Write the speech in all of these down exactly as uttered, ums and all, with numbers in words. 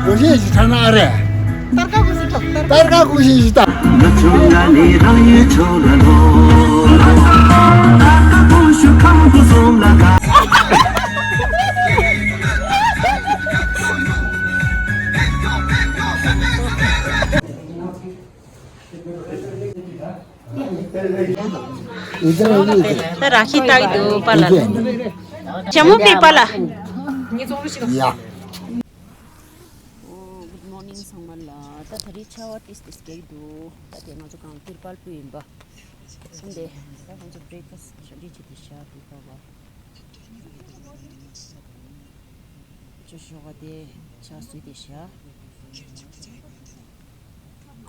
གོ་ཤེས་ཤིག་ཐ་ན་ཨ་རེ། སྟར་ཀ་གོ་ཤེས་ཤིག་ཐ། སྟར་ཀ་གོ་ཤེས་ཤིག་ཐ། ང་ཚོ་ལ་ནི་རང་ཡུལ་ཕྱོགས་ལ་ལོ། སྟར་ཀ་གོ་ཤུ་ཁམ་བུ་ཟོམ་ལ་དགའ། ད་ར་ཤི་ཏག་ཏུ་པ་ལ། ཇ་མོ་པི་པ་ལ། ཡ། ཨོ། གུཌ་མོར་ནིང་ཚང་མ་ལ། ད་ད་རེས་ཆར་པ་ཏིས་ཏིས་རྒྱག་གི་འདུག་ད་དེ་ང་ཚོ་གང་ཏིར་པལ་པུ་ཡིན་པ། སོང་སྟེ་ད་ཁོང་ཚོ་བྷི་རེག་ཕ་སི་རེ་ཌི་བྱེད་དེ་ཤག་པི་པ་བ། ཅོ་ཤོག་ག་དེ་ཆ་སུ་དེ་ཤག་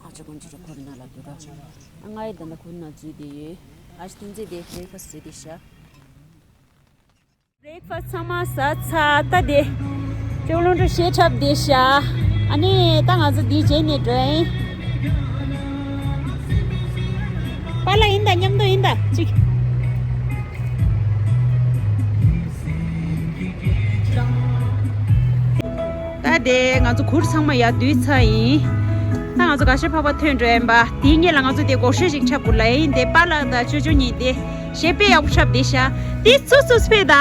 ཨ་ཅག་ཀུན་ཅི་རེ་ཁོར་ན་ལ་དུ་ར། ཨ་ང་ཡི་ད་ན་ཁོར་ན་ཛུ་དེ་ཡོད། ཨ་ཅག་ཏིང་ཛེ་དེ་བྷི་རེག་ཕ་སི་ཛུ་དེ་ཤག་བྷི་རེག་ཕ་སི་ཚང་མ་ཟ་ཚར་ད་དེ། ཅོག་ལོང་ཀྲུ་ཤེ་འཁྲབ་དེ་ཤག་ཨ་ནི་ད་ང་ཚོ་འདི་བྱས་ནས་འགྲོ་ཡིན། པཱ་ལགས་ཡིན་ད། མཉམ་དུ་ཡིན་ད་ཅིག་ད་དེ་ང་ཚོ་གུར་ཚང་མ་ཡར་བསྡུས་ཚར་ཡིན། ད་ང་ཚོ་ག་ཤ་ཕག་པ་ཐོན་འགྲོ་ཡིན་པ། དེའི་སྔོན་ལ་ང་ཚོ་དེ་སྒོར་གཞས་ཤིག་འཁྲབ་དགོས་ལ་ཡིན། དེ་པཱ་ལགས་དང་ཅོ་ཅོ་གཉིས་དེ་གཞས་དཔེ་ཡག་པོ་འཁྲབ་དེ་ཤག་དེ་སུ་སུ་ཕེ་ད་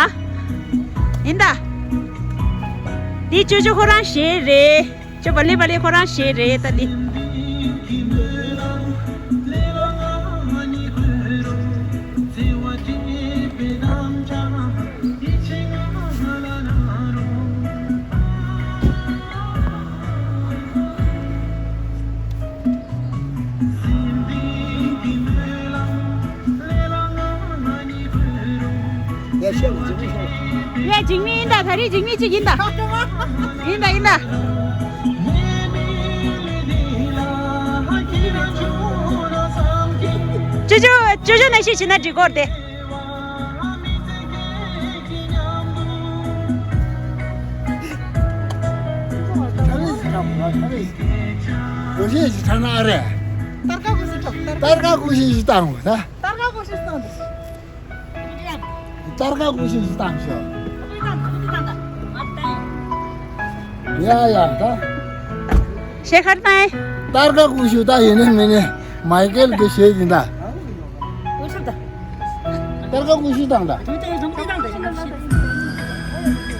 ཡིན་ད། དེ་ཅོ་ཅོ་ཁོ་རང་གཞས་རེད། ཅོ་བ་ལེ་བ་ལེ་ཁོ་རང་གཞས་རེད་ད་དེ། ཡ་འཇིགས་མེད་ཡིན་ད། ད་རེས་འཇིགས་མེད་ཅིག་ཡིན་ད། ཡིན་ད་ཡིན་ད། ཅོ་ཅོ་ཅོ་ཅོ་ནང་བཞིན་བྱེད་ན་འགྲིག་གོ་དེ། གོ་ཤེས་ཤིག་ཐ་ན་ཨ་རེ། སྟར་ཀ་གོ་ཤེས་ཤིག་ཐ། སྟར་ཀ་གོ་ཤེས་ཤིག་བཏང་བ་ད། སྟར་ཀ་གོ་ཤེས་ཤིག་བཏང་། སྟར་ཀ་གོ་ཤེས་ཤིག་བཏང་ཤོག་ཡ་ཡ་ད། ཤེས་ཁར་ཏང་། སྟར་ཀ་ཀུ་ཤུ་ད་ཡིན་ནི་མིན་ནི་མའི་ཀེལ་གྱི་ཞེས་ཡིན་ད། སྟར་ཀ་ཀུ་ཤུ་དང་ད།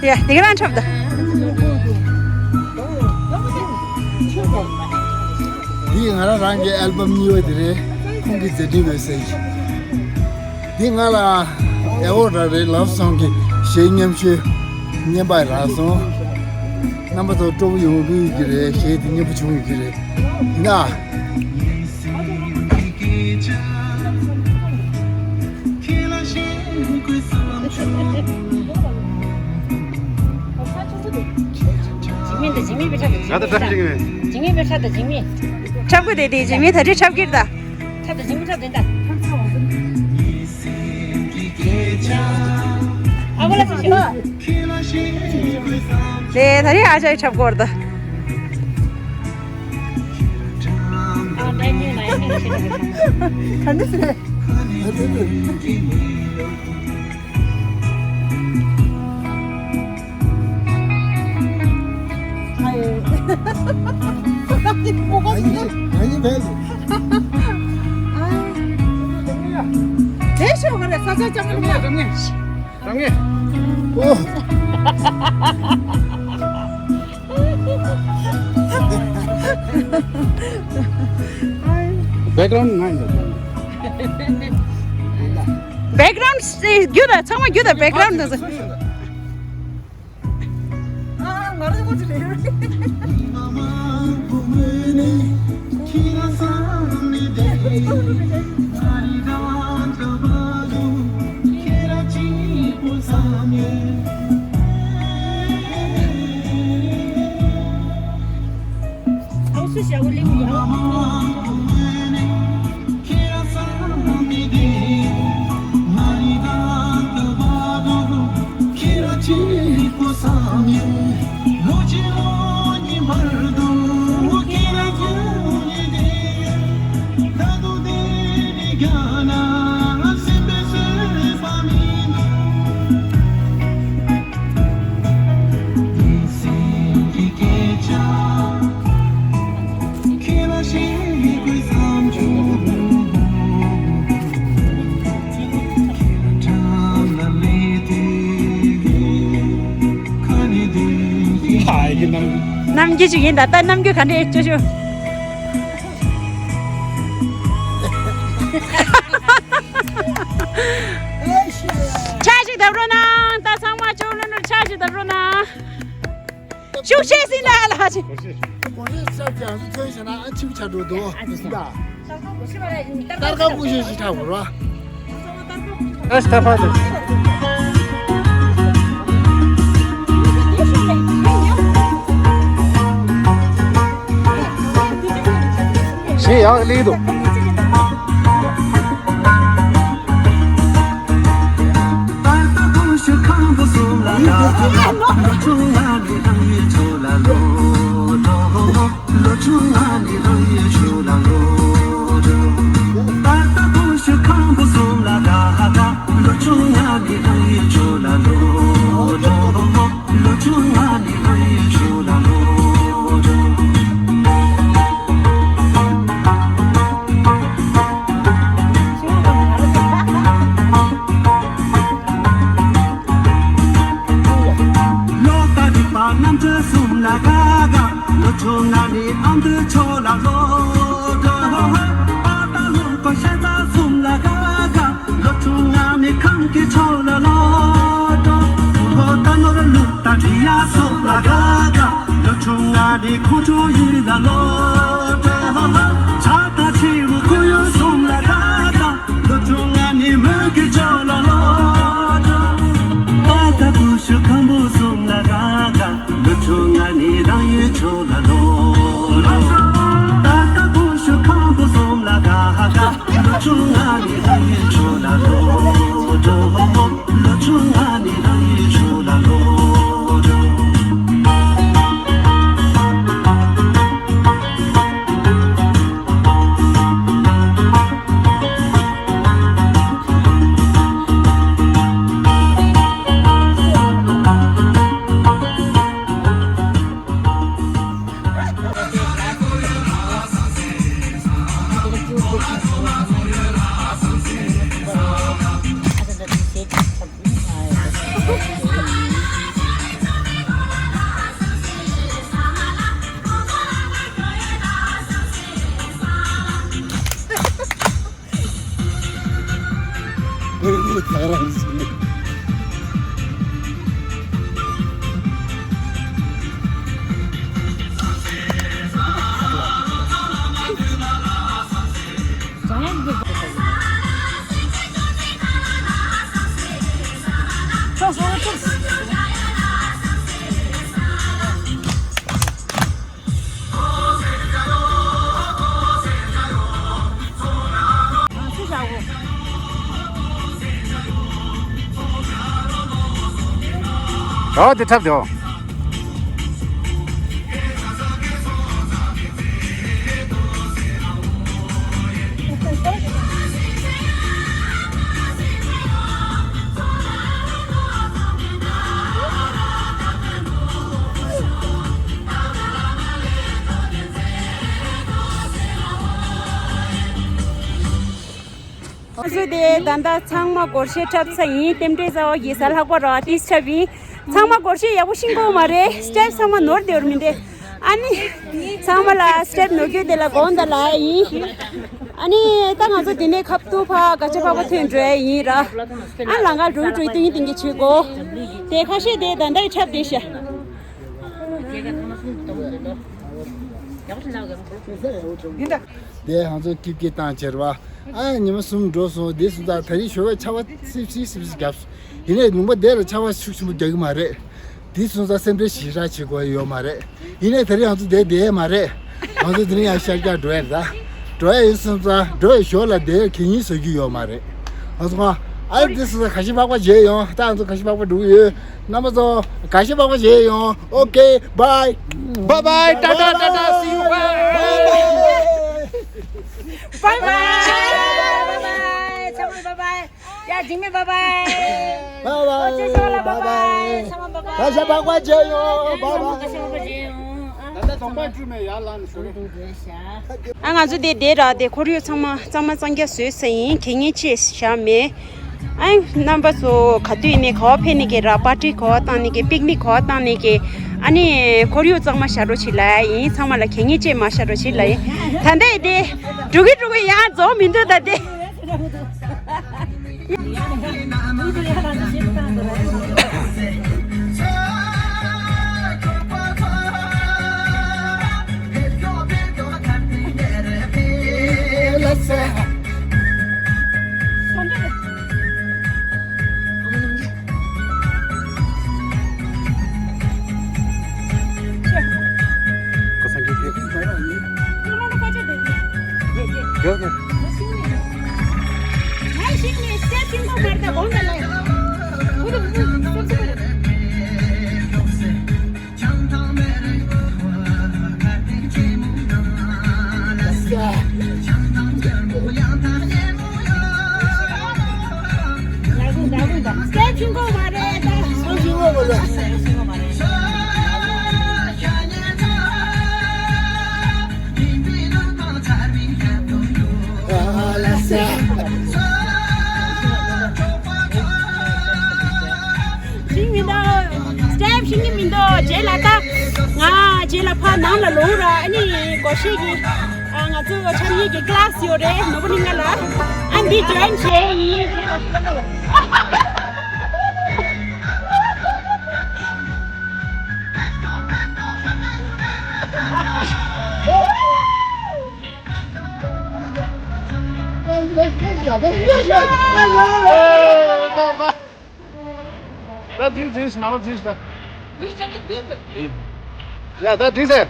ཡ་དེ་ག་རང་འཁྲབ་ད། འདི་ང་རང་རང་གི་ཨལ་བམ་གཉིས་པ་དེ་རེད། ཁོང་གི་མཛད་འཕྲིན་འོད་ཟེར། འདི་ང་ལ་ཨེ་ཝོ་ཌ་རེད། ལབ་སོང་གི་གཞས་མཉམ་ཤོས་རྔན་པ་རག་སོང་། རྣམ་པ་ཚོ་སྤྲོ་པོ་ཡོང་གི་ཡོད་ཀྱི་རེད། གཞས་འདི་སྙན་པོ་བྱུང་ཡོད་ཀྱི་རེད། ཡིན་ན། འཇིགས་མེད་འདི་འཇིགས་མེད་པའི་ཁྲག་ང་ད་འཁྲབ་ཤེས་ཀྱི་མེད། འཇིགས་མེད་པའི་ཁྲག་དང་འཇིགས་མེད། འཁྲབ་དགོས་དེ་དེ་འཇིགས་མེད་ད་རེས་འཁྲབ་ཀྱི་རེད་ད། འཁྲབ་དང་འཇིགས་མེད་འཁྲབ་དེ་ད། ཨ་ཁོ་ལ་སུ་ཞིག་ལ། དེ་ད་རེས་ཨ་ཅག་འཁྲབ་དགོས་རེད་ད། ཨ་ད་ཉིན་ལ་ཡང་ཞིག་ལ། ག་འདྲ་ཟེར། Background ང་ཡིན། Background རྒྱུ་དང་ཚང་མ་རྒྱུ་དང་background དང་། རྣམ་འགྱུར་ཅིག་ཡིན་ད། ད་རྣམ་འགྱུར་ག་འདྲ་ཅོ་ཅོ། ཕྱག་ཅིག་བརྡབ་རོགས་གནང་། ད་ཚང་མ་ཅོ་ལོ་ནོར་ཕྱག་ཅིག་བརྡབ་རོགས་གནང་། ཤུགས་ཆེ་ཟིན་ན་ལ་ཅིག་སྒོར་གཞས་ཤར་ཀྱང་ཚོན་བྱས་ན་ཨ་ཆིབ་ཆ་འགྲོ་འདུག་ཟིན་ད། སྟར་ཁ་ཀུ་ཤོད་ཅིག་ཁྲག་བོར་བ། ཨ་སྟར་ཕ་དེ། ཞེས་ཡག་ལེགས་འདུག་ལོ་ཆུང་ང་ནི་རང་ཡུལ་ཆོས་ལ་ལོ། ལོ་ཆུང་ང་ནི་རང་ཡུལ་ཆོས་ལ་ལོ། ད་ལྟ་ཕོ་ཤུ་ཁང་པོ་གསུམ་ལ་ད་ད། ལོ་ཆུང་ང་ནི་རང་ཡུལ་ཆོས་ལ་ལོ། ལོ་ཆུང་ང་ནི་རང་ཡུལ་ཆོས་ལ་ལོ། ལོ་ལྟར་རིག་པ་རྣམ་དཔྱོད་གསུམ་ལ་དགའ་དགའ། ལོ་ཆུང་ང་ནི་ཨ་མདོའི་ཆོས་ལ་ལོ། པ་ད་ལུང་པ་ཤ་ཚ་གསུམ་ལ་དགའ་དགའ། ལོ་ཆུང་ང་ནི་ཁམས་ཀྱི་ཆོས་ལ་ལོ། ལོ་ད་ནོར་ལུག་ད་འབྲི་ཡ་གསུམ་ལ་དགའ་དགའ། ལོ་ཆུང་ང་ནི་ཁོང་ཁྲོ་ཡིན་ལ་ལོ། ཆ་ད་ཆི་རུ་ཁུ་ཡོ་གསུམ་ལ་དགའ་དགའ། ལོ་ཆུང་ང་ནི་མོས་གི་ཇོ་ལ་ལོ། ད་ད་ཀུ་ཤུ་ཁམ་བུ་གསུམ་ལ་དགའ་དགའ། ལོ་ཆུང་ང་ནི་རང་ཡུལ་ཆོས་ལ་ལོ། ད་ད་ཀུ་ཤུ་ཁམ་བུ་གསུམ་ལ་དགའ་དགའ། ལོ་ཆུང་ང་ནི་རང་ཡུལ་ཆོས་ལ་ལོ། ལོ་ཆུང་ང་ནི་རང་ཡུལ་ཆོས་ལ་ལོ། ཨོ་དེ་འཁྲབ་དེ་ཨོ། ང་ཚོ་དེ་ད་ལྟ་ཚང་མ་སྒོར་གཞས་འཁྲབ་ཚར་ཡིན། རྟེན་འབྲེལ་རྩ་བ་གི་གཟའ་ལྷག་པ་ར་ཏིས་འཁྲབ་ཡིན། ཚང་མ་སྒོར་གཞས་ཡག་པོ་ཤེས་གོ་མ་རེད། སི་ཊེབ་ཚང་མ་ནོར་བསྡད་ཡོད་མི་འདུག་ཨ་ནི་ཚང་མ་ལ་སི་ཊེབ་ནོར་རྒྱུ་དེ་ལ་དགོངས་དག་ལབ་ཡིན། ཨ་ནི་ད་ང་ཚོ་དེ་ནས་ཁ་ཐུག་ཕ་ག་ཅ་ཕག་པ་ཐོན་འགྲོ་ཡ་ཡིན་ར། ཨ་ལང་ཀ་འགྲོ་འགྲོ་ཏིང་ཏིང་གི་བྱེད་དགོ། དེ་ཁ་ཤས་དེ་ད་ལྟ་ཡི་འཁྲབ་བསྡད་ཤག་ཡིན་ད། དེ་ང་ཚོ་སྐྱིད་སྐྱིད་བཏང་བྱེར་བ། ཨ་ཉི་མ་གསུམ་འགྲོ་སོང་། དེ་སོང་ཙང་ད་རེས་ཞོགས་པ་ཆར་པ་སིབ་སིབ་སིབ་སིབ་བརྒྱབ་སོང་། ཡིན་ནའི་ལུང་པ་དེ་ལ་ཆར་པ་ཤུགས་ཆེན་པོ་རྒྱག་གི་མ་རེད། དེ་སོང་ཙང་སེམས་ཁྲལ་ཞེ་དྲག་བྱེད་དགོས་ཡོད་མ་རེད། ཡིན་ནའི་ད་རེས་ང་ཚོ་དེ་བསྡད་མ་རེད། ང་ཚོ་དེ་རིང་ཡང་ཤར་རྒྱག་འགྲོ་ཡ་རེད་ད། འགྲོ་ཡ་ཡིན་སོང་ཙང་འགྲོ་ཡ་ཞོར་ལ་དེ་གད་སྙིགས་བཟོ་རྒྱུ་ཡོད་མ་རེད། ང་ཚོ་ཨ་དེ་སོང་ཙང་ག་ཤེད་པགས་པ་མཇལ་ཡོང་། ད་ང་ཚོ་ག་ཤེད་པགས་པ་འགྲོ་གི་ཡོད། རྣམ་པ་ཚོ་ག་ཤེད་པགས་པ་མཇལ་ཡོང་། Okay, bye. Bye bye, tata, tata, see you, bye. Bye bye. Bye bye. Bye bye. ཡ་འཇིགས་མེད་bye bye. Bye bye. ཨོ་ཅེ་ཤོ་ལ་bye bye. ཚང་མ་bye bye. ག་ཤེད་པགས་པ་མཇལ་ཡོང་། bye bye. ད་ལྟ་གདོང་པ་འཁྲུད་མེད་ཡར་ལངས་ནས་ཞོར་རེ། ཨ་ང་ཚོ་དེ་དེ་ར་དེ་ཁོར་ཡུག་ཚང་མ་གཙང་མ་གཙང་རྐྱང་བཟོས་ཚར་ཡིན། གད་སྙིགས་ཅི་བཞག་མེད། ཨ་རྣམ་པ་ཚོ་ག་དུས་ཡིན་ནའི་ག་པར་ཕེབས་ནས་ཀྱི་ར་པར་ཊི་ག་པར་བཏང་ནས་ཀྱི་པིག་ནིག་ག་པར་བཏང་ནས་ཀྱི་ ཨ་ནི་ཁོར་ཡུག་གཙང་མ་བཞག་རོགས་བྱེད་ལབ་ཡིན། ཚང་མ་ལ་གད་སྙིགས་བཅས་མ་བཞག་རོགས་བྱེད་ལབ་ཡིན། ད་ལྟ་ཡི་དེ་འགྲོ་གི་འགྲོ་གི་ཡང་རྫོགས་མི་འདུག་ད་དེ། ཤེས་མི་འདུག་སི་ཊེབ་ཤེས་ཀྱི་མི་འདུག་རྗེས་ལ་ད་ང་རྗེས་ལ་ཕར་ནང་ལ་ལོག་ར། ཨ་ནི་སྒོར་གཞས་ཀྱི་ཨ་ང་ཚོ་འཆམ་ཡིག་གི་ཀི་ལཱ་སི་ཡོད་རེད། ནོར་བུ་གླིང་ཁ་ལ། ཨ་འདི་ཇོ་ཡིན་བྱས་ཡིན། That is this, now this, that. Yeah, that is it.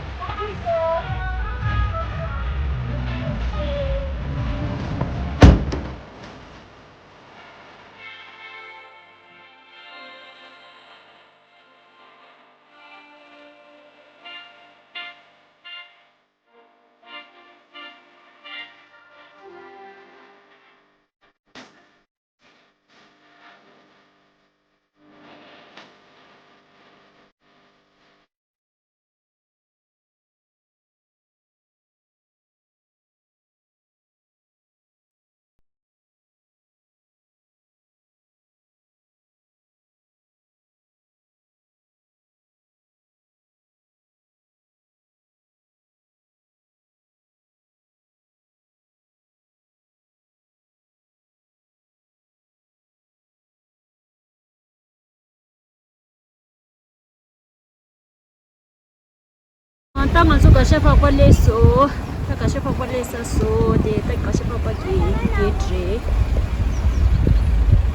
ད་ང་ཚོ་གར་ཞ་འཕགས་པ་སླེབས་སོང་། ད་གར་ཞ་འཕགས་པ་སླེབས་ཚར་སོང་། དེ་ད་གར་ཞ་འཕགས་པ་གི་གེ་ཊི་རེད།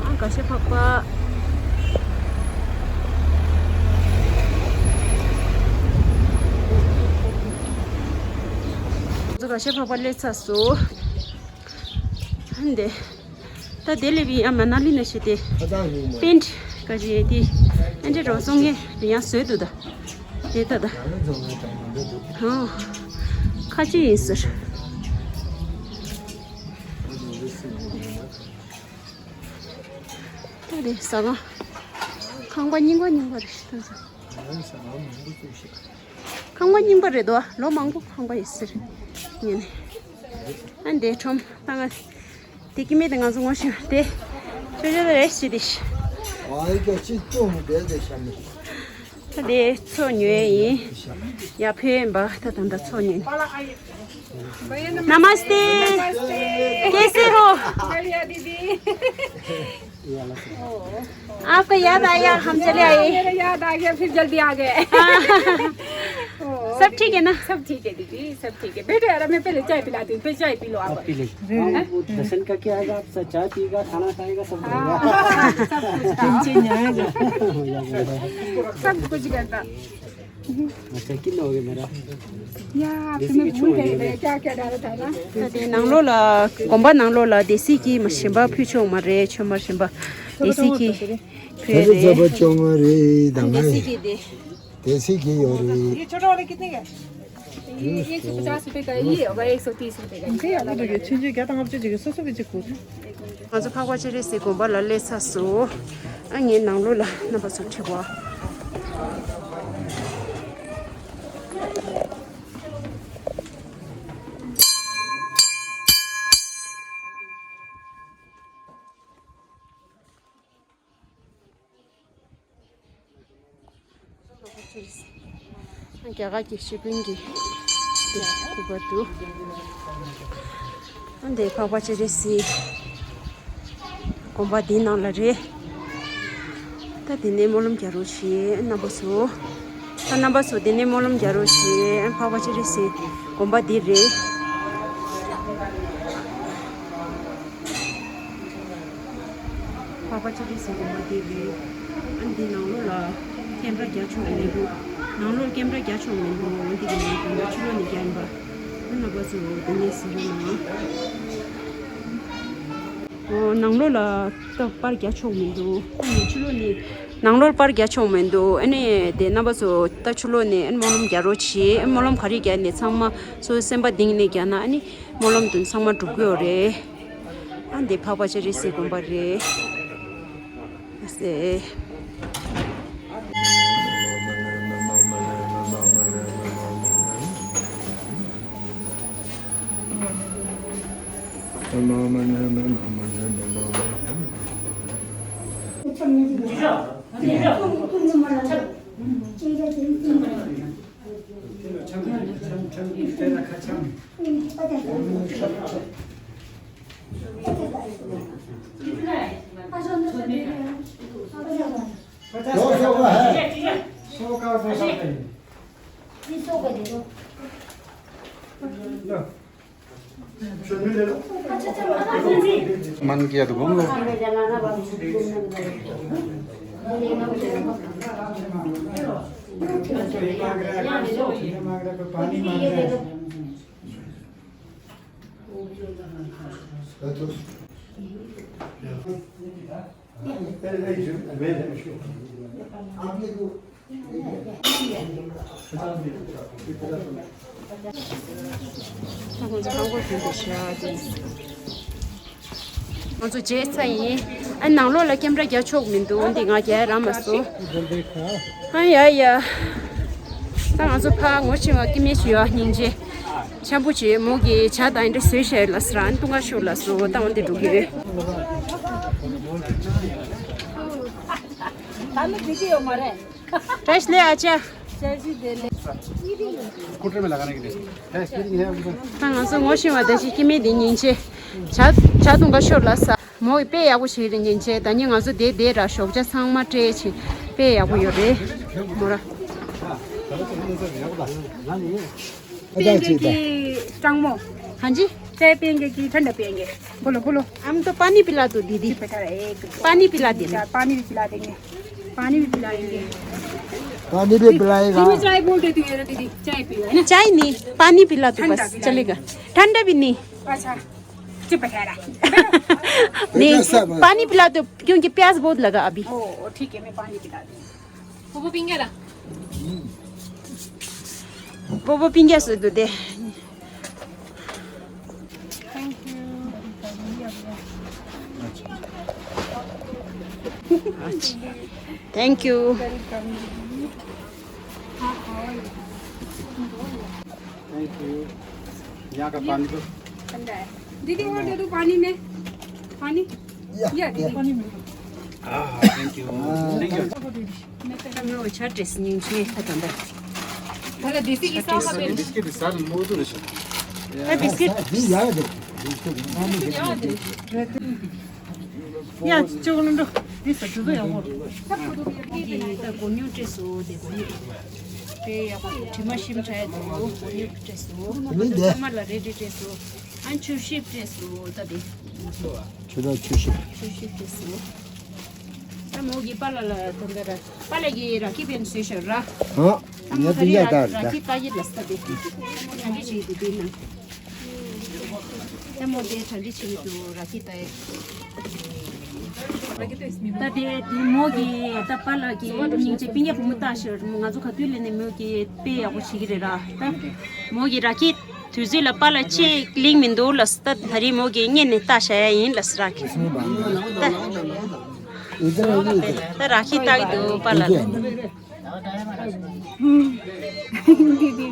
ཨ་གར་ཞ་འཕགས་པ། ང་ཚོ་གར་ཞ་འཕགས་པ་སླེབས་ཚར་སོང་། འདི། ད་དེ་ལས་བི་ཡ་མ་ན་ལི་ན་ཞེས་ཏེ། པེན་ཊི་ག་ཅི་དེ། ཨེ་འདྲ་རོ་སོང་ངས་དེ་ཡང་བཟོས་འདུག་ད། དེ་ད་ད། ཧོ། ཁ་ཅིག་ཡིན་ཟེར། ད་དེ་ཟ་ཁང་། ཁང་པ་རྙིང་པ་རྙིང་པ་རེད་ད་ཟ། ཁང་པ་རྙིང་པ་རེད་དོ། ལོ་མང་པོ་ཁང་པ་ཡོད་ཟེར། ངས་ནི། ཨ་འདས་ཁྲོམ་ད་ང་། དེ་ཀི་མེད་དེ་ང་ཚོ་ངོ་ཤེས་དེ། ཆོས་ཆོས་རེ་ཞིག་དེ། ཨ་ཡི་ཀ་ཅི་ཏུང་དེ་དེ་ཤ་མི། ད་དེ་ཚོ་ཉོས་ཡིན། ཡ་ཕེ་ཡིན་པ་ད་ད་ད་ཚོ་ཉོས། नमस्ते। कैसे हो? बढ़िया दीदी। आपका याद आया, हम चले आए। मेरा याद आ गया, फिर जल्दी आ गए। हाँ। ओ, सब ठीक है ना? सब ठीक है दीदी, सब ठीक है। बैठो यार, मैं पहले चाय पिलाती हूँ, फिर चाय पी लो आप। आप पी लीजिए। हैं? हाँ, वो दर्शन करके आएगा, आप चाय पिएगा, खाना खाएगा, सब करेगा। हाँ, सब कुछ। सब कुछ करता। अच्छा, कितना हो गया मेरा? या, आप देसी तुम्हें की भूल छोड़ गए दिया। थे, क्या क्या डाला था ना? ད་དེ་ནང་ལོགས་ལ། དགོན་པ་ནང་ལོགས་ལ་དེ་སི་གི་མ་ཞིམ་པ་ཕུལ་ཆོག་མ་རེད། ཆོས་མ་ཞིམ་པ་དེ་སི་གི་ཕུལ་རེད། ད་རེས་རྩ་བ་བཅོ་ལྔ་རེད་ད་ང་། དེ་སི་གི་དེ། དེ་སི་གི་ཡོད་རེད། ये छोटा वाला कितने का है? ये एक सौ पचास रुपए का है, ये होगा एक सौ तीस रुपए का। ཁྱེད་ཡག་པོ་འདུག་གི་ཆུང་ཆུང་བརྒྱ་དང་ལྔ་བཅུ་ཅིག་གི་སོ་སོ་གི་གཅིག་གོ། ང་ཚོ་འཕགས་པ་སྤྱན་རས་གཟིགས་དགོན་པ་ལ་སླེབས་ཚར་སོང་། ཨ་ངའི་ནང་ལོགས་ལ་རྣམ་པ་ཚོ་ཁྲིད་པ། རྒྱ་གར་གྱི་ཤི་པིང་གི་དེ་ཁུ་པ་འདུག་ཨ་འདི་འཕགས་པ་སྤྱན་རས་གཟིགས་དགོན་པ་འདི་ནང་ལ་རེད། ད་འདི་ནས་སྨོན་ལམ་རྒྱག་རོགས་བྱེད་རྣམ་པ་ཚོ། ད་རྣམ་པ་ཚོ་འདི་ནས་སྨོན་ལམ་རྒྱག་རོགས་བྱེད། འཕགས་པ་སྤྱན་རས་གཟིགས་དགོན་པ་འདི་རེད། འཕགས་པ་སྤྱན་རས་གཟིགས་དགོན་པ་འདི་རེད། ཨ་འདི་ནང་ལོགས་ལ་ཀེམ་ར་རྒྱག་ཆོག་མི་འདུག་ནང་ལོགས་ཀེམ་ར་རྒྱག་ཆོག་མི་འདུག་འདི་གི་ནང་དོན་དག་ཕྱི་ལོགས་ནས་རྒྱག་ཡིན་པ། ཨ་རྣམ་པ་ཚོ་འདི་ནས་གཟིགས་རོགས་གནང་། ཨོ་ནང་ལོགས་ལ་ད་པར་རྒྱག་ཆོག་མི་འདུག་ཨ་ནི་ཕྱི་ལོགས་ནས་ནང་ལོགས་པར་རྒྱག་ཆོག་མི་འདུག་ཨ་ནི་དེ་རྣམ་པ་ཚོ་ད་ཕྱི་ལོགས་ནས་ཨ་ནི་སྨོན་ལམ་རྒྱག་རོགས་བྱེད། ཨ་སྨོན་ལམ་ག་རེ་རྒྱག་ནས་ཚང་མ་སོ་སོའི་སེམས་པ་གཏིང་ནས་རྒྱག་ན་ཨ་ནི་སྨོན་ལམ་དོན་ཚང་མ་འགྲུབ་ཀྱི་ཡོད་རེད། ཨ་འདི་འཕགས་པ་སྤྱན་རས་གཟིགས་དགོན་པ་རེད། ཨ་སེ། मन किया तो घूम लो। पानी मांग रहा है। ང་ཚོ་བརྗེད་ཚར་ཡིན། ཨ་ནང་ལོགས་ལ་ཀེམ་ར་རྒྱག་ཆོག་མི་འདུག་འདི་ང་རྒྱག་རག་མ་སོང་། ཨ་ཡ་ཡ། ད་ང་ཚོ་ཕར་ངོ་ཤེས་པ་སྐྱེ་དམན་ཞིག་ཡོད། སྙིང་རྗེ་ཆེན་པོ་བྱས། མོ་གིས་ཇ་དང་འདྲ་བཟོས་བཞག་ལབ་ཟེར། ཨ་ནི་བཏུང་ག་ཤོག་ལབ་སོང་། ད་འོ་འདི་འགྲོ་གི་ཡོད། ད་ནི་འགྲིག་གི་ཡོད་མ་རེད། བཀྲ་ཤིས་བདེ་ལེགས་ཨ་ཅག་བཀྲ་ཤིས་བདེ་ལེགས། ད་ང་ཚོ་ངོ་ཤེས་པ་དེ་ཞིག་སྐྱེ་དམན་དེ་སྙིང་རྗེ། ཇ་ཇ་འཐུང་ག་ཤོག་ལབ་ས། མོ་ཡིས་དཔེ་ཡག་པོ་བྱེད་རེད། སྙིང་རྗེ། ད་ནི་ང་ཚོ་དེ་དེ་ར་ཞོགས་ཇ་ཚང་མ་སྤྲད་བྱས་དཔེ་ཡག་པོ་ཡོད་རེད། མོ་ར། पेंगे की टंगमो। हाँ जी। चाय पेंगे कि ठंडा पेंगे? बोलो, बोलो। हम तो पानी पिला दो दीदी। चुप बेटा, एक पानी पिला दे। अच्छा, पानी भी पिला देंगे। पानी भी पिलाएंगे। पानी भी पिलाएगा। धीमी चाय बोलते तू, ये दीदी, चाय पियो, है ना? चाय नहीं, पानी पिला दो ठंडा बस, पिलाएंगे। चलेगा। ठंडा भी नहीं। अच्छा, चुप बेटा। नहीं, बेटा सब। पानी पिला दो, क्योंकि प्यास बहुत लगा अभी। ओ, ठीक है, मैं पानी पिला दूँ। 婆婆冰盖了。婆婆冰盖是对的。Thank you. Thank you. Thank you. यहाँ का पानी तो ठंडा है। दीदी, वो दे दो पानी में। पानी? या, या, दीदी। पानी में। हाँ, thank you। Thank you। मैं वो अच्छा ड्रेस नहीं चाहिए था ठंडा। पहले देसी के साथ में। बिस्किट साथ में वो तो नहीं। मैं बिस्किट। नहीं, यार, दे। बिस्किट यहाँ दे। ཡ་ཅོག་ལོ་འགྲོ། འདི་ས་ཆུ་ཚོད་ཡག་པོ། འདི་ད་གོ་ཉུང་སྤྲད་སོང་། དེ་གོ་ཉུང་། དཔེ་ཡག་པོ། དྲི་མ་ཞིམ་དྲགས་འདུག་གོ་ཉུང་སྤྲད་སོང་། ཨ་ནི་འདི་ཚང་མ་ལ་རེ་རེ་སྤྲད་སོང་། ཨ་ཆུ་ཤེལ་སྤྲད་སོང་། ད་དེ་ཆུ་ཚོད་ཆུ་ཤེལ། ཆུ་ཤེལ་སྤྲད་སོང་། ད་མོ་གི་པཱ་ལགས་ལ་དོན་དག་ར། པཱ་ལགས་ཀྱིས་ར་ཁི་པན་བཟོས་ཤག་ར། ཨ་ད་མོ་ད་རི་ཡ་ད་ར་ཁི་ད་ཡི་ལ་ས་དེ་ད་རི་ཞིག་དེ་དེ་ན། ད་མོ་དེ་གྲ་སྒྲིག་བྱེད་ཀྱི་འདུག་ར་ཁི་ད་ཡི། ད་དེ་དེ་མོ་གི་ད་པཱ་ལགས་ཀྱི་སྙིང་རྗེ། སྤུན་ཀྱག་བུ་མོ་ལྟ་ཞིག་ང་ཚོ་ག་དུས་ལས་ནས་མོ་གི་དཔེ་ཡག་པོ་བྱེད་ཀྱི་རེད་ར། ད་མོ་གི་ར་ཁི་དུས་ཚོད་ལ་པཱ་ལགས་ཆེས་ལིང་མི་འདུག་ལ་ད་ད་རེས་མོ་གི་སྔོན་ནས་ལྟ་བྱ་ཡ་ཡིན་ལ་ས་ར་ཁི། ད་ད་ར་ཁི་ལྟ་གི་འདུག་པཱ་ལགས། दीदी।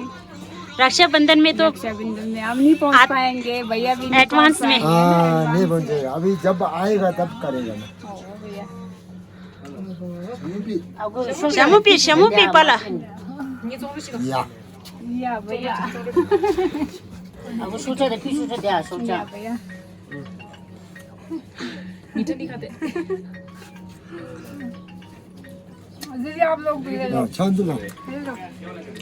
रक्षाबंधन में तो रक्षाबंधन में हम नहीं पहुंच पाएंगे, भैया भी नहीं पहुंच पाएंगे। हाँ, नहीं पहुंचेगा। अभी जब आएगा तब करेगा ना। ཞྭ་མོ་པི། ཞྭ་མོ་པི་པཱ་ལགས། ཡ། ཡ་བ་ཡ། ཨ་ཁུ་ཤོག་ཆ་དེ་ཕི་ཤོག་ཆ་དེ་ཨ་ཤོག་ཆ། ཡ་བ་ཡ། ཉི་ཁྲི་ནི་ཁ་དེ། दीदी, आप लोग भी ले लो। हाँ, चांद ना। ले लो।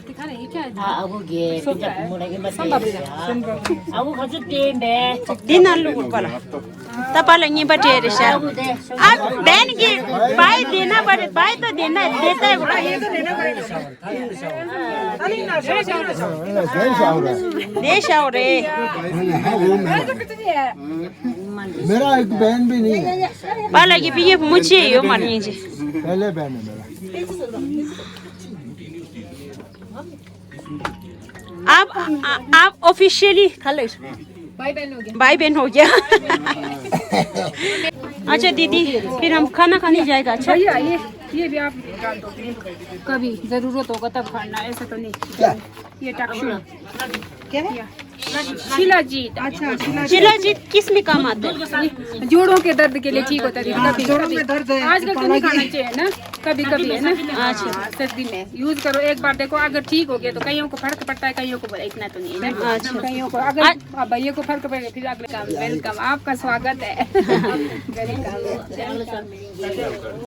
दिखा रहे हैं क्या? हाँ, अब वो ये पिज्जा मोड़ा के मत ले। संभव है। संभव है। अब वो खजूर टेंड है। दिन आलू ऊपर। तब पाला नहीं बटे रे शा। अब बहन की भाई देना पड़े, भाई तो देना, देता है वो। देश आओ रे। मेरा एक बहन भी नहीं है। पाला की भी ये मुझे यो मानिए जी। पहले बहन है मेरा। आप, आ, आप ऑफिशियली कलर भाई बहन हो गया। भाई बहन हो गया। अच्छा दीदी, फिर हम खाना खाने जाएगा। अच्छा भैया, ये ये भी आप निकाल दो। कभी जरूरत होगा तब खाना, ऐसा तो नहीं। क्या? ये टक्शु। क्या है? शिलाजीत। अच्छा, शिलाजीत। शिलाजीत किस में काम आता है? जोड़ों के दर्द के लिए ठीक होता है। हाँ, कभी, जोड़ों कभी। में दर्द है, आजकल तो नहीं खाना चाहिए ना, कभी कभी है ना। अच्छा। हाँ, सर्दी में यूज करो, एक बार देखो, अगर ठीक हो गया तो कईयों को फर्क पड़ता है, कईयों को इतना तो नहीं है ना। अच्छा। कईयों को अगर, हाँ, भैया को फर्क पड़ेगा फिर अगले काम। वेलकम, आपका स्वागत है। वेलकम।